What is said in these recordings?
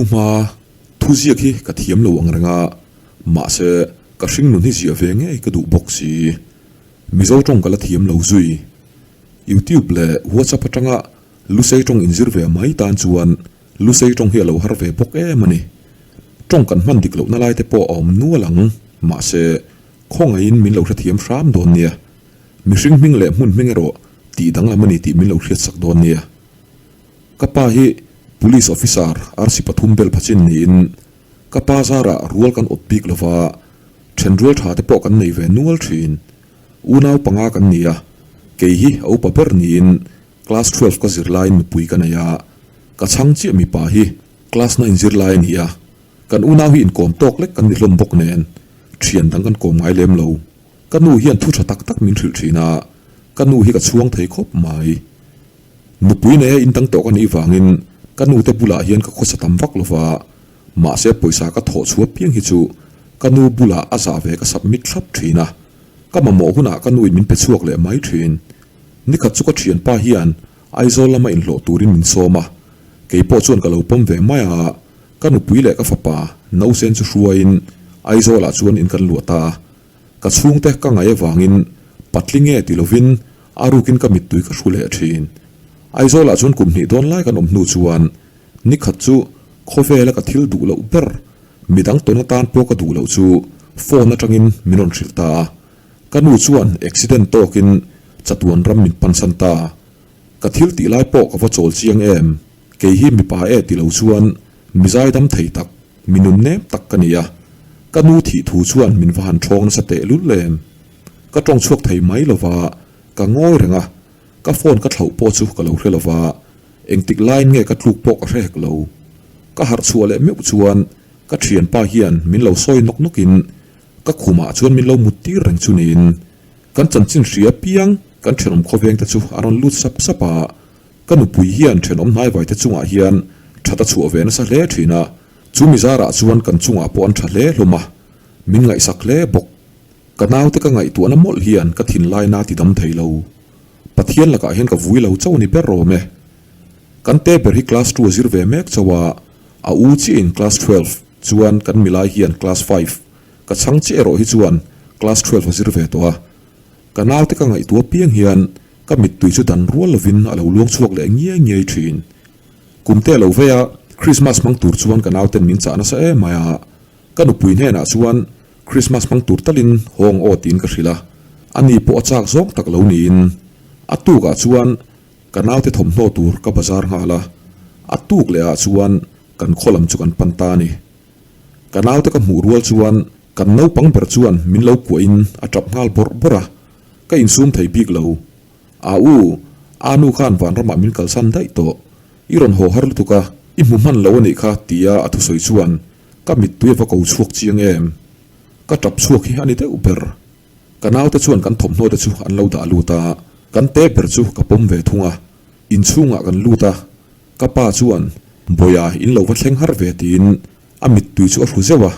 hma thuziak hi ka thiam lo ang reng a, mahse ka hringnun hi ziah ve ngei ka duh bawk si. Mizo tawng ka la thiam lo zui. YouTube leh WhatsApp atanga Lusei tawng inzir ve mai tan chuan Lusei tawng hi a lo har ve bawk em a ni. Tawng kan hman dik lohna lai te pawh a awm nual ang, mahse khawngaihin min lo hrethiam hram dawn nia. Mihring hming leh hmun hming erawh tih danglam a ni tih min lo hriatsak dawn nia. Ka pa hi Police Officer RC pathum bel phachin niin ka pa zarah rual kan awt bik lova, then rual tha te pawh kan nei ve nual thin. Unau panga kan ni a, kei hi a upa ber niin Class 12 ka zir laiin nupui ka nei a, ka chhang chiah mipa hi Class nine zir lai a ni a, kan unau hi inkawm tawk lek kan ni hlawm bawk nen thian dang kan kawm ngai lem lo. Ka nu hian thu tha tak tak min hrilh thin a, ka nu hi ka chhuang thei khawp mai. Nupui neia indang tawh ka nih vangin ka nute bulah hian ka khawsa tam vak lo va, mahse pawisa ka thawh chhuah piang hi chu ka nu bulah a zah ve ka submit thlap thin a, ka mamawh hunah ka nuin min pe chhuak leh mai thin. Nikhat chu ka thianpa hian Aizawl lama inhlawh turin min sawm a, kei pawh chuan ka lo pawm ve mai a, ka nupui leh ka fapa Nausen chu hruaiin Aizawlah chuan in kan luah ta a. Ka chhungte ka ngaih avangin patling e ti lovin a rukin ka mittui ka hru leh thin. Aizawlah chuan kum hnih dawn lai kan awm hnu chuan nikhat chu khawvela ka thil duh loh ber, midang tawn atan pawh ka duh loh chu phone atangin min rawn hrilh ta a. Ka nu chuan accident tawkin chatuan ram min pansan ta. Ka thil tih lai pawh ka va chawl chiang em? Kei hi mipa e ti lo chuan mizai dam thei tak, mi nun nem tak ka ni a. Ka nu thih thu chuan min va han ṭhawng nasa teh lul em? Ka ṭawng chhuak thei mai lo va, ka ngawi reng a. Ka phone ka thlauh pawh chu ka lo hre lo va, engtik laiin nge ka tluk pawh ka hre hek lo. Ka harh chhuah leh meuh chuan ka ṭhianpa hian min lo sawi nawk nawkin ka khumah chuan min lo mut tir reng chu niin kan chanchin hria piang kan thenawm khawveng te chu a rawn lut sap sap a, ka nupui hian thenawm hnaivai te chungah hian that a chhuah ve nasa hle thin a, chu mi zarah chuan kan chungah pawh an tha hle hlawm a, min ngaihsak hle bawk. Ka naute ka ngaihtuahna mawlh hian ka thinlaina a ti dam thei lo. Pathian lakah hian ka vui lo chauh a ni ber rawm e. Kan te ber hi class two a zir ve mek chauh a, a u chiahin class 12 chuan kan milai hian class five ka chhang chiah erawh hi chuan class 12 a zir ve tawh a. Ka naute ka ngaihtuah piang hian ka mittui chu dan rual lovin a lo luang chhuak leh ngiai ngiai thin. Kum te a lo vei a, Christmas hmang tur chuan ka nauten min chah nasa em mai a. Ka nupui hnenah chuan Christmas hmang tur talin hawng aw tiin ka hrilh a, ani pawh a chak zawng tak lo niin. A tukah chuan ka naute thawmhnaw tur ka bazar nghal a, a tuk leh ah chuan kan khaw lam chu kan pan ta a ni. Ka naute ka hmuh rual chuan kan naupang ber chuan min lo kuahin a tap nghal bawrh bawrh a, ka insum thei bik lo. A u, a nu khan vanramah min kalsan daih tawh, i rawn haw har lutuk a, i hmu hman lo a nih kha tia a thusawi chuan ka mittui a va ko chhuak chiang em. Ka tap chhuak hi a ni deuh ber. Ka naute chuan kan thawmhnaw te chu an lo dah lut a, kan te ber chu ka pawm ve thung a, inchhungah kan lut a, ka pa chuan Bawiha in lo va thleng har ve tiin a mittui chu a hru zeuh a,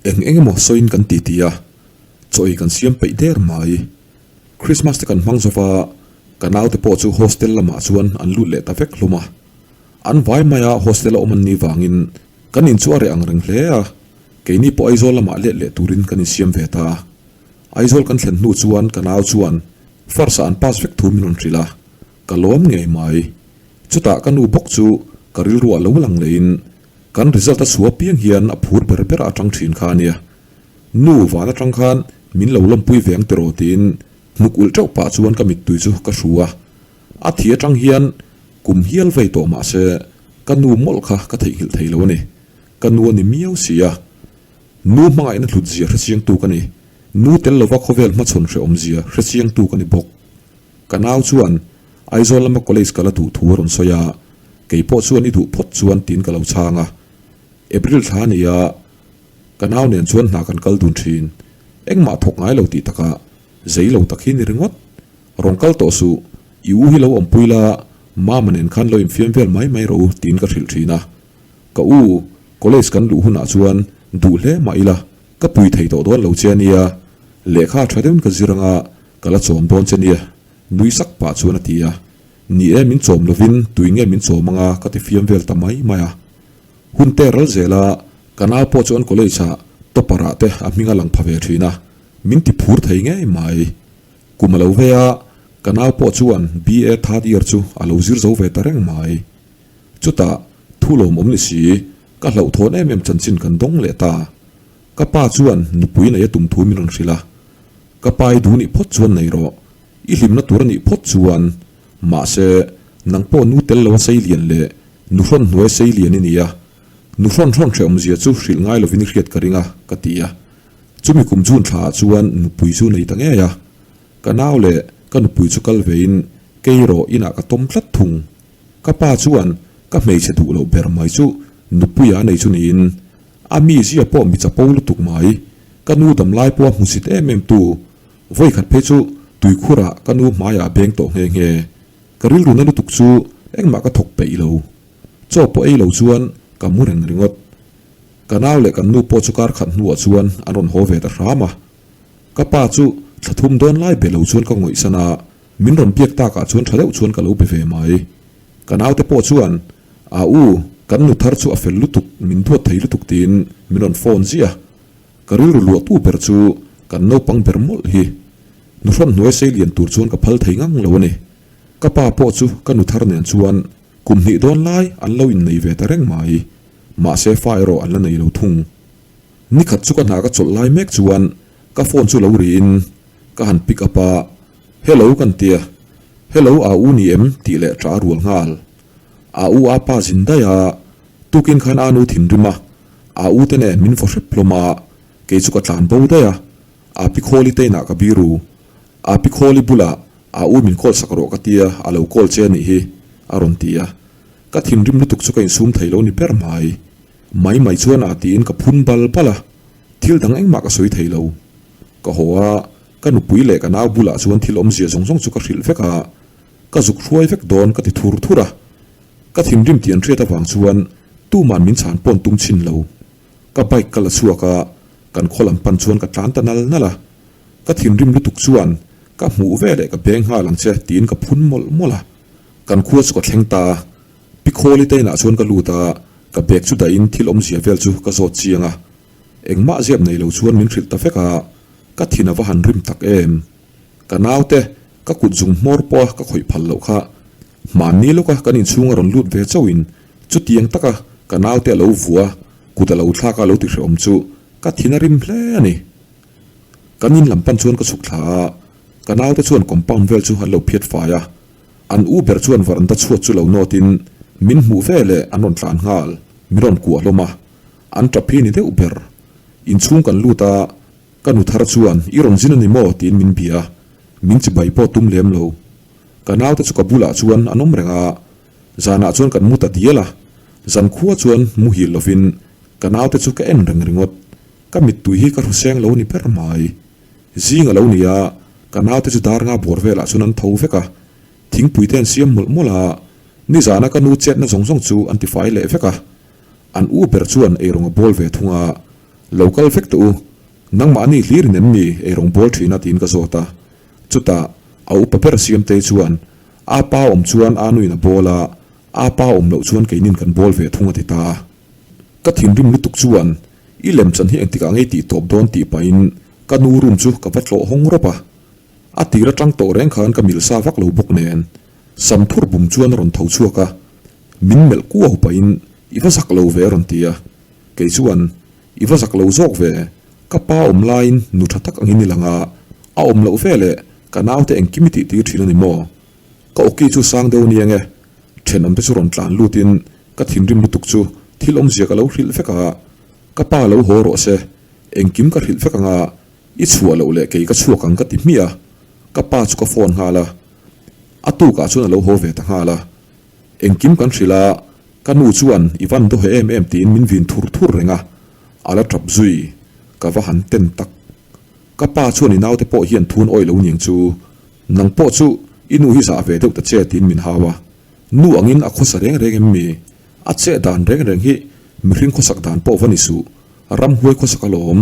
eng eng emaw sawiin kan ti ti a, chaw ei kan siam peih der mai. Christmas te kan hmang zo va, ka naute pawh chu hostel lamah chuan an lut leh ta vek hlawm a, an vai maia hostel a awm an nih vangin kan in chu a reh ang reng hle a. Keini pawh Aizawl lamah let leh turin kan insiam ve ta a. Aizawl kan thlen hnu chuan ka nau chuan first ah an pass vek thu min rawn hrilh a, ka lawm ngei mai. Chutah ka nu bawk chu ka rilruah lo lang lehin kan result a chhuah piang hian a phur ber ber a atang thin kha a nia. Nu van atang khan min lo lawmpui ve ang tiraw tiin hnuk ulh teuh pah chuan ka mittui chu ka hru a. A thi atang hian kum hial vei tawh mahse ka nu mawlh kha ka theihnghilh thei lo a ni. Ka nu a ni miau si a, nu hmangaihna hlut zia hrechiangtu ka ni. Nu tel lova khawvel hmachhawn hrehawm zia hrechiangtu ka ni bawk. Ka nau chuan Aizawl lama college ka la duh thu a rawn sawi a, kei pawh chuan i duh phawt chuan tiin ka lo chhang a. April thla a ni a, ka nau nen chuan hna kan kal dun thin. Engmah thawk ngai lo tih takah zei lo tak hi ni ringawt. Rawn kal tawh suh, i u hi lo awmpui la, mama nen khan lo infiam vel mai mai rawh u tiin ka hrilh thin a. Ka u, college kan luh hunah chuan duh hle mah ila, ka pui thei tawh dawn lo che ania, lehkha tha deuhin ka zir anga ka la chawm dawn che nia, nui sak pah chuan a ti a. Ni e, min chawm lovin tui nge min chawm anga ka ti fiam vel ta mai mai a. Hun te ral zel a, ka nau pawh chu an college ah topper ah te a hming a lang pha ve thin a, min ti phur thei ngei mai. Kum a lo vei a, ka nau pawh chuan BA third year chu a lo zir zo ve ta reng mai. Chutah, thu lawmawm ni si, ka hlauhthawn em em chanchin kan dawng leh ta. Ka pa chuan nupui nei a tum thu min rawn hrilh a, Ka pa i duh nih phawt chuan nei rawh, i hlimna tur a nih phawt chuan, mahse, nang pawh nu tel lo a sei lian leh nu hrawn hnuai sei lian i ni a, nu hrawn hrawn hrehawmzia chu hrilh ngai lovin i hriat ka ring a, ka ti a. Chumi kum June thlaah chuan nupui chu nei ta ngei a, ka nau leh ka nupui chu kal vein kei rawh inah ka tawm tlat thung. Ka pa chuan ka hmeichhe duh loh ber mai chu nupuia a nei chu niin a mi zia pawh mi chapo lutuk mai, ka nu damlai pawha hmusit em em tu, vawikhat phei chu tuikhurah ka nu hmaiah a beng tawh nghe nghe. Ka rilru na lutuk chu engmah ka thawk peih lo. Chaw pawh ei lo chuan ka mu reng ringawt. Ka nau leh kan nu pawh chu kar khat hnuah chuan an rawn haw ve ta hram a. Ka pa chu thla thum dawn lai be lo chuan ka ngawihsan a, min rawn biak takah chuan tha deuh chuan ka lo be ve mai. Ka naute pawh chuan, A u, kan nu thar chu a fel lutuk, min duat thei lutuk tiin min rawn phone ziah a. Ka rilru luahtu ber chu kan naupang ber mawlh hi. Nu hrawn hnuai sei lian tur chuan ka phal thei ngang lo a ni. Ka pa pawh chu ka nu thar nen chuan kum hnih dawn lai an lo innei ve ta reng mai. Mahse fa erawh an la nei lo thung. Nikhat chu ka hna ka chawlh lai mek chuan ka phone chu lo riin ka han pick up a, Hello kan tia, Hello a u ni em tih leh ṭah a rual nghal. A u a pa zin daih a, tukin khan a nu thinrim a, a u te nen min vaw hrep hlawm a, kei chu ka tlan bo daih a, a pi Khawli te inah ka biru. A pi Khawli bulah a u min call sak rawh ka tia, a lo call che a nih hi, a rawn ti a. Ka thinrim lutuk chu ka insum thei lo ni ber mai. Mai mai chuan a tiin ka phun bal bal a, thil dang engmah ka sawi thei lo. Ka haw a, ka nupui leh ka nau bulah chuan thil awmzia zawng zawng chu ka hrilh vek a, ka zuk hruai vek dawn ka ti thur thur a. Ka thinrim tih an hriat avang chuan tuman min chhan pawn tum chhin lo. Ka bike ka la chhuak a, kan khaw lam pan chuan ka tlan ta nal nal a. Ka thinrim lutuk chuan ka hmuh veleh ka beng nghal ang che tiin ka phun mawlh mawlh a. Kan khua chu ka thleng ta a, Pi Khawli te inah chuan ka lut a, ka bag chu dahin thil awmzia vel chu ka zawt chiang a. Engmah ziap nei lo chuan min hrilh ta vek a, ka thin a va han rim tak em. Ka naute, ka kut zung hmawr pawha ka khawih phal loh kha. Hmanni lawka kan inchhung a rawn lut ve chauhin chutiang taka ka naute a lo vua, kut a lo thlak a lo ti hrehawm chu ka thin a rim hle a ni. Kan in lam pan chuan ka chhuk thla a, ka naute chuan compound vel chu an lo phiat fai a. An u ber chuan varanda chhuat chu lo nawtin min hmuh ve leh an rawn tlan nghal, min rawn kuah hlawm a, an tap hi ni deuh ber. Inchhung kan lut a, ka nu thar chuan i rawn zin a ni maw tiin min bia a, min chibai pawh tum lem lo. Ka naute chu ka bulah chuan an awm reng a, zanah chuan kan mu ta dial a, zan khua chuan muhil lovin ka naute chu ka en reng ringawt. Ka mittui hi ka hruseng lo ni ber mai. Zing a lo ni a, ka naute chu dar nga bawr velah chuan an tho vek a, thingpui te an siam mawlh mawlh a, nizana ka nu chetna zawng zawng chu an tifai leh vek a. An u ber chuan eirawng a bawl ve thung a, Lo kal vek teh u, nangmahni hlirin em mi eirawng bawl thin a tiin ka zawt a. Chutah a upa ber Siamtei chuan, A pa awm chuan a nuin a bawl a, a pa awm loh chuan keinin kan bawl ve thung a ti ta a. Ka thinrim lutuk chuan I lemchan hi engtikah ngei tih tawp dawn tih pahin ka nu room chu ka va tlawh hawng rawp a. A tir atang tawh reng khan ka mil sa vak lo bawk nen sam thur bum chuan a rawn tho chhuak a, min melh kuau pahin i va zak lo ve a rawn ti a. Kei chuan i va zak lo zawk ve, ka pa awm laiin nu tha tak angin i lang a, a awm loh veleh ka naute engkim i tih tir thin a ni maw? Ka awki chu sang deuh nia nge? Thenawmte chu rawn tlan lutin ka thinrim lutuk chu thil awmzia ka lo hrilh vek a, ka pa lo haw rawh se, engkim ka hrilh vek anga i chhuah loh leh kei ka chhuak ang ka ti hmiah a, ka pa chu ka phone nghal a, a tukah chuan a lo haw ve ta nghal a, engkim kan hrilh a, ka nu chuan i van dawhe em em tiin min vin thur thur reng a, a la tap zui, ka va han ten tak. Ka pa chuan i naute pawh hian thun awih lo niang chu, Nang pawh chu i nu hi zah ve deuh ta che tiin min hau a, nu angin a khawsa reng reng em mi? A che dan reng reng hi mihring khawsak dan pawh va ni suh, ramhuai khawsak alawm.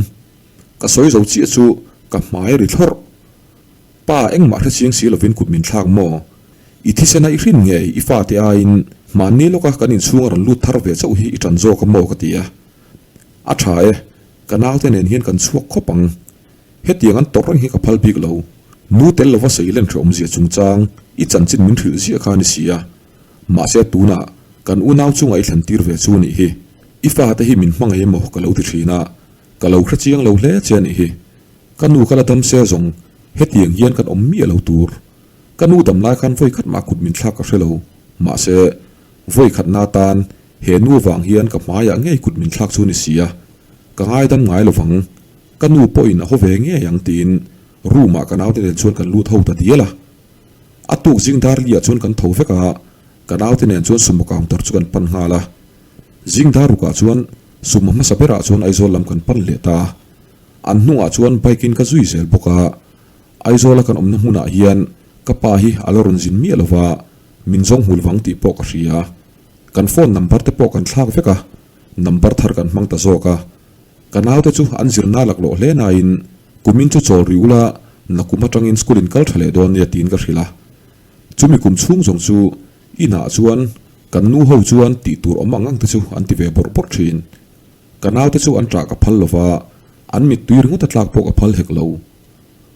Ka sawi zo chiah chu ka hmai ri thlawrh. Pa engmah hre chiang si lovin kut min thlak maw? I thisena i hrin ngei i fate aiin. Mahni lawka kan inchhunga rawn lut thar ve chauh hi i ṭan zawk a maw ka ti a. A ṭha e, ka naute nen hian kan chhuak khawp ang. Hetiang an tawrh reng hi ka phal bik lo. Nu tel lova seilen hrehawmzia chungchang i chanchin min hrilh ziah kha a ni si a. Mahse tunah kan unau chunga i thlen tir ve chu nih hi. I fate hi min hmangaih emaw ka lo ti thin a, ka lo hre chiang lo hle che a nih hi. Ka nu ka la dam se zawng hetiang hian kan awm miah lo tur. Ka nu dam lai khan vawi khat mah kut min thlak ka hre lo. Mahse vawi khatna atan he nu avang hian ka hmaiah ngei kut min thlak chu ni si a, ka ngaidam ngai lovang. Ka nu pawhin a haw ve ngei ang tiin room ah ka naute nen chuan kan lut ho ta dial a. A tuk zing dar liah chuan kan tho vek a, ka naute nen chuan sumo counter chu kan pan nghal a. Zing dar rukah chuan sumo hmasa berah chuan Aizawl lam kan pan leh ta a. An hnungah chuan bike in ka zui zel bawk a. Aizawla kan awmna hmunah hian ka pa hi a la rawn zin miah lova, min zawng hmul vang tih pawh ka hria. Kan phone number te pawh kan thlak vek a, number thar kan hmang ta zawk a. Ka naute chu an zirna laklawh hle nain kumin chu chawl ri ula nakum atangin school in kal tha leh dawn nia tiin ka hrilh a. Chumi kum chhung zawng chu inah chuan kan nu ho chuan tih tur awm ang ang te chu an ti ve bawrh bawrh thin. Ka naute chu an ṭah ka phal lova, an mittui ringawt a tlak pawh ka phal hek lo.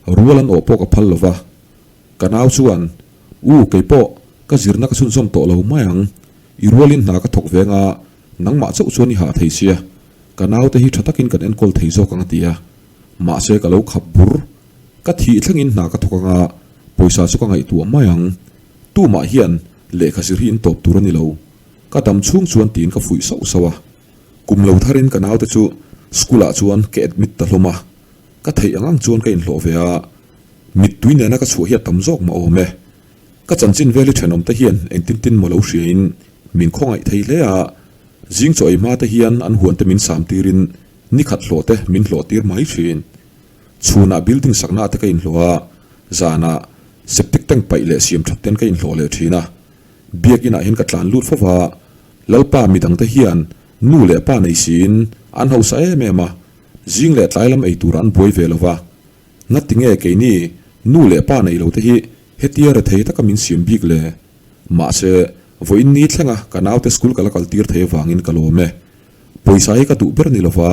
Rual an awh pawh ka phal lova. Ka nau chuan, U, kei pawh ka zirna ka chhunzawm tawh lo mai ang. I rualin hna ka thawk veng a, nangmah chauh chuan i hah thei sia. Ka naute hi tha takin kan enkawl thei zawk ang a ti a. Mahse ka lo khap bur. Ka thih thlengin hna ka thawk anga pawisa chu ka ngaihtuah mai ang. Tumah hian lehkha zir hi in tawp tur a ni lo. Ka dam chhung chuan tiin ka fuih sauh sauh a. Kum lo tharin ka naute chu school ah chuan ka admit ta hlawm a. Ka theih ang ang chuan ka inhlawh ve a. Mittui nena ka chhuah hi a tam zawk mah awm e. Ka chanchin vel hi thenawmte hian engtin tin maw lo hriain min khawngaih thei hle a. Zing chaw ei hma te hian an huan te min sam tirin ni khat hlawh te min hlawh tir mai thin. Chhunah building sakna te ka inhlawh a, zanah septic tank paih leh siam that ten ka inhlawh leh thin a. Biakinah hian ka tlan lut fo va, Lalpa midang te hian nu leh pa nei siin an hausa em em a, zing leh tlai lam ei tur an buai ve lo va. Ngatinge keini nu leh pa nei lo te hi hetia rethei taka min siam bik le? Mahse, vawiin ni thlenga ka naute school ka la kal tir thei avangin ka lawm e. Pawisa hi ka duh ber ni lova,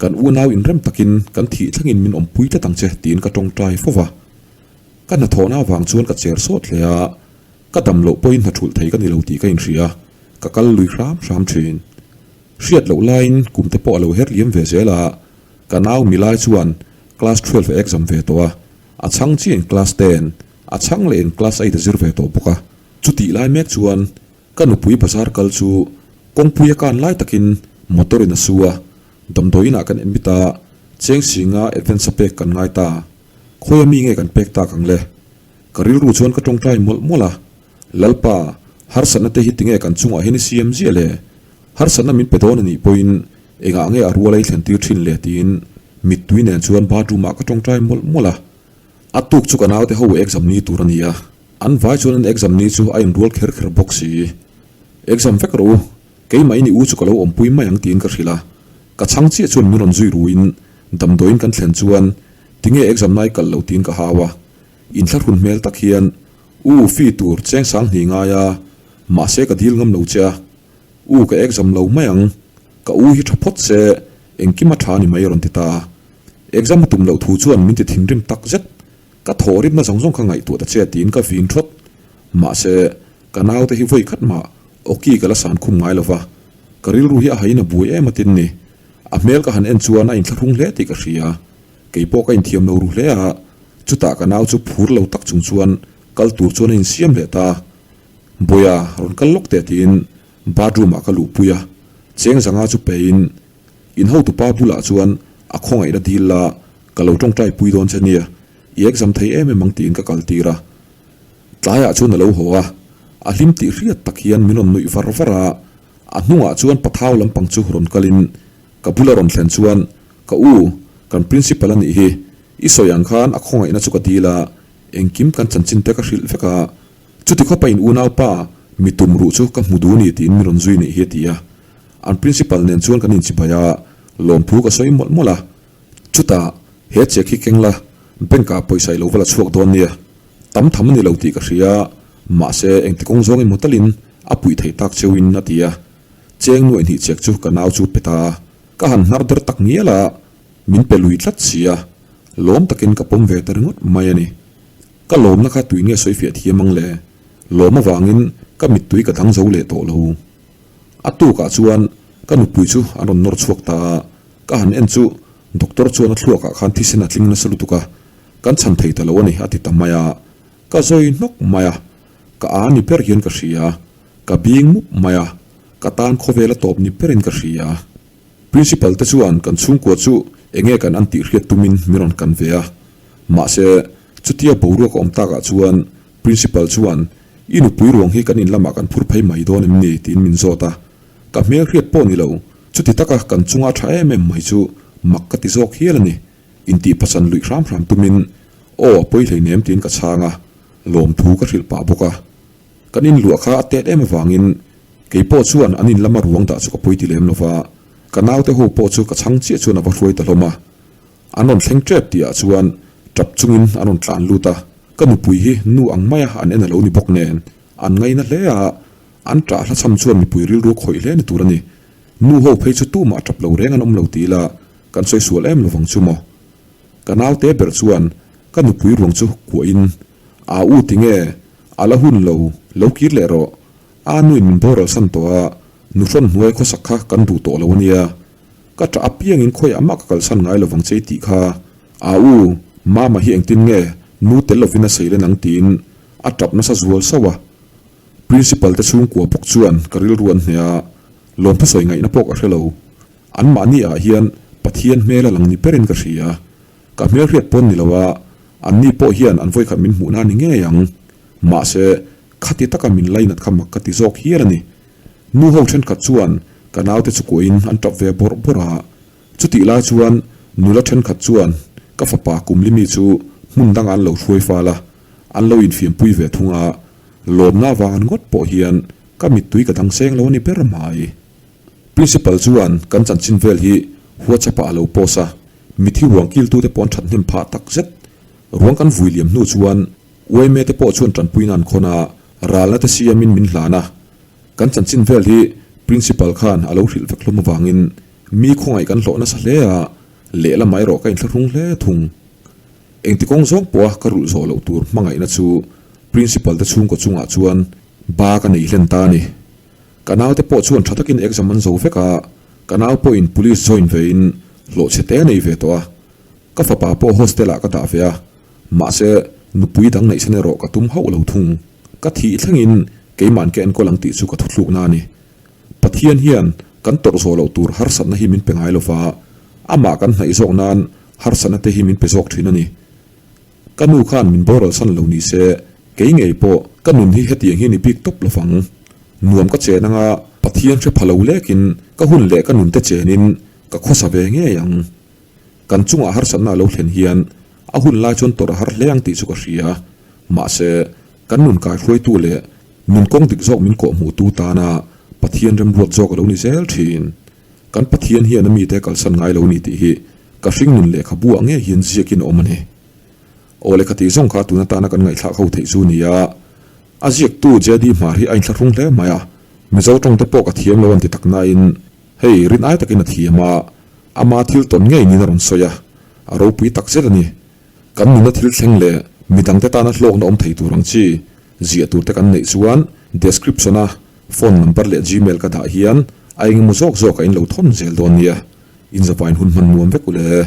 kan unau inrem takin kan thih thlengin min awmpui tlat ang che tiin ka tawngtai fo va. Ka hnathawhna avang chuan ka cher sawt hle a, ka dam loh pawhin hna thulh thei ka ni lo tih ka inhria, ka kal lui hram hram thin. Hriat loh laiin kum te pawh a lo her liam ve zel a, ka nau milai chuan class 12 a exam ve tawh a, a chhang chiahin class 10, A chhang leh in class eight a zir ve tawh bawk a, chutih lai mek chuan ka nupui bazar kal chu kawngpui a kan lai takin motor in a su a, damdawi inah kan admit a, cheng singa advance a pek kan ngai ta, khawi a mi nge kan pek tak ang le? Ka rilru chuan ka tawngtai mawlh mawlh a, Lalpa, harsatna te hi tinge kan chungah hian i siam ziah le? Harsatna min pe dawn a nih pawhin engah nge a rual a i thlen tir thin le? tiin mittui nen chuan bathroom ah ka tawngtai mawlh mawlh a. A tuk chu ka naute ho exam ni tur a ni a, an vai chuan an exam ni chu a inrual kher kher bawk si. Exam vek rawh u, keimah in i u chu ka lo awmpui mai ang tiin ka hrilh a, ka chhang chiah chuan min rawn zui ruin damdawiin kan thlen chuan tinge exam nai kalh lo tiin ka hau a, inthlahrun hmel tak hian u fee tur cheng sang hnih ngai a, mahse ka dil ngam lo che a, u ka exam lo mai ang, ka u hi tha phawt se engkim a tha ni mai a rawn ti ta a. Exam a tum loh thu chuan min ti thinrim tak zet. Ka thaw rimna zawng zawng kha ngaihtuah ta che tiin ka vin thawt. Mahse, ka naute hi vawi khat mah awki ka la san khum ngai lo va, ka rilru hi a hain a buai em atin ni. A hmel ka han en chuan a inthlahrung hle tih ka hria. Kei pawh ka inthiam lo ru hle a, chutah ka nau chu phur lo tak chung chuan kal tur chuan a insiam leh ta. Bawia, rawn kal lawk teh tiin bathroom ah ka luhpui a, cheng zanga chu pein In hotupa bulah chuan a khawngaihna dil la, ka lo tawngtai pui dawn che nia, i exam thei em em ang tiin ka kal tir a. Tlaiah chuan a lo haw a, a hlim tih hriat tak hian min rawn nuih var var a, a hnungah chuan pathau lampang chu rawn kalin ka bula rawn thlen chuan, Ka u, kan principal a nih hi, i sawi ang khan a khawngaihna chu ka dil a, engkim kan chanchin te ka hrilh vek a, chuti khawpa in unaupa mi tum ruh chu ka hmu duh ni tiin min rawn zui nih hi a ti a. An principal nen chuan kan inchibai a, lawmthu ka sawi mawlh mawlh a. Chutah, he check hi keng la, bank ah pawisa i lo va la chhuak dawn nia. Tam tham a ni lo tih ka hria, mahse engti kawng zawng emaw talin A puih theih tak cheuhin a ti a. Cheng nuaih hnih chek chu ka nau chu pe ta a. Ka han hnar der tak ngial a, min pe lui tlat si a. Lawm takin ka pawm ve ta ringawt mai a ni. Ka lawmna kha tui nge sawi fiah thiam ang le? Lawm avangin ka mittui ka dang zo leh tawh lo. A tukah chuan ka nupui chu an rawn nawr chhuak ta a, ka han en chu doctor chuan a thluakah khan thisen a tling nasa lutuk a, kan chhan thei ta lo a ni a ti ta mai a. Ka zawi hnawk mai a, ka a ni ber hian ka hria, ka bing mup mai a, ka tan khawvel a tawp ni berin ka hria. Principal te chuan kan chhungkua chu enge kan an tih hriat tumin min rawn kan ve a, mahse chutia boruak a awm takah chuan Principal chuan I nupui ruang hi kan in lamah kan phur phei mai dawn em ni? tiin min zawt a, ka hmel hriat pawh ni lo, chuti taka kan chunga tha em em mai chu mak ka ti zawk hial a ni. Intih pachan luih hram hram tumin aw a pawi hleinem tiin ka chhang a, lawmthu ka hrilh pah bawk a. Kan inluah kha a tet em avangin kei pawh chuan an in lama ruang dah chu ka pawi ti lem lo va, ka naute ho pawh chu ka chhang chiah chuan a va hruai ta hlawm a. An rawn thleng tep tihah chuan tap chungin an rawn tlan lut a, ka nupui hi nu ang maia an en a lo ni bawk nen an ngaina hle a, an tah hla chham chuan mipui rilru a khawih hle ni tur a ni. Nu ho phei chu tumah tap lo reng an awm lo ti ila kan sawi sual em lovang chu maw? Ka naute ber chuan ka nupui ruang chu kuahin, Aa u tinge? A la hun lo, lo kir leh rawh. Aa nuin min boral san tawh a, nuhrawn hnuai khawsak kha kan duh tawh lo a nia. Ka ṭah apiangin khawiah mah ka kalsan ngai lovang che i tih kha. Aa u, Mama hi engtin nge nu tel lovin a seilen ang tiin a ṭap nasa zual sauh a. Principal te chhungkua bawk chuan ka rilru an hneh a, lawmthu sawi ngaihna pawh ka hre lo. Anmahni ah hian Pathian hmel a lang ni berin ka hria. Ka hmelhriat pawn ni lo a, anni pawh hian an vawikhat min hmuhna a ni ngei ang. Mahse, khati taka min lainat kha mak ka ti zawk hial a ni. Nu ho thenkhat chuan ka naute chu kuahin an tap ve bawrh bawrh a. Chutih lai chuan nula thenkhat chuan ka fapa Kumlimi chu hmun dangah an lo hruai fal a, an lo infiampui ve thung a. Lawmna avang an ngawt pawh hian ka mittui ka dang seng lo a ni ber mai. Principal chuan kan chanchin vel hi WhatsApp ah a lo post a, mithi ruang kiltute pawh an that hnem phah tak zet. Ruang kan vui liam hnu chuan yma te pawh chuan tanpuina an khawn a, ralna te siamin min hlan a. Kan chanchin vel hi Principal khan a lo hrilh vek hlawm avangin mi khawngaih kan hlawh nasa hle a, lehlamah erawh ka inthlahrung hle thung. Engti kawng zawng pawha ka rulh zawh loh tur hmangaihna chu Principal te chhungkaw chungah chuan ba ka nei hlen ta a ni. Ka naute pawh chuan tha takin exam an zo vek a, ka nau pawhin police join vein hlawh chhe te a nei ve tawh a. Ka fapa pawh hostel ah ka dah ve a, mahse nupui dang neihsan erawh ka tum hauh lo thung. Ka thih thlengin keima'n ka enkawl ang tih chu ka thuthlukna a ni. Pathian hian kan tawrh zawh loh tur harsatna hi min pe ngai lova, amah kan hnaih zawk nan harsatna te hi min pe zawk thin a ni. Ka nu khan min boral san lo ni se, kei ngei pawh ka nun hi hetiang hi ni bik tawp lovang. Nuam ka chen anga Pathian hre pha lo lekin ka hun leh ka nun te chenin ka khawsa ve ngei ang. Kan chungah harsatna a lo thlen hian a hun lai chuan tawrh a har hle ang tih chu ka hria. Mahse, kan nun kaihruaitu leh nun kawng dik zawk min kawhhmuhtu tana Pathian remruat zawk a lo ni zel thin. Kan Pathian hian a mite kalsan ngai lo ni tih hi ka hringnun lehkhabu ah ngei hian ziakin a awm a ni. Aw lehkha tih zawng kha tun atana kan ngaihthlak ho theih chu nia. A ziaktu JD Hmar hi a inthlahrung hle mai a, Mizo tawng te pawh ka thiam lo an ti tak nain hei rin ai takin a thiam a, ama thil tawn ngei niin a rawn sawi a, a ropui tak zet a ni. Kan nuna thil thleng leh midangte tana hlawkna awm thei tur ang chi ziah tur te kan neih chuan description a phone number leh gmail ka dah hian a engemaw zawk zawk a in lo thawn zel dawn nia. Inzavain hun hman nuam vek u le.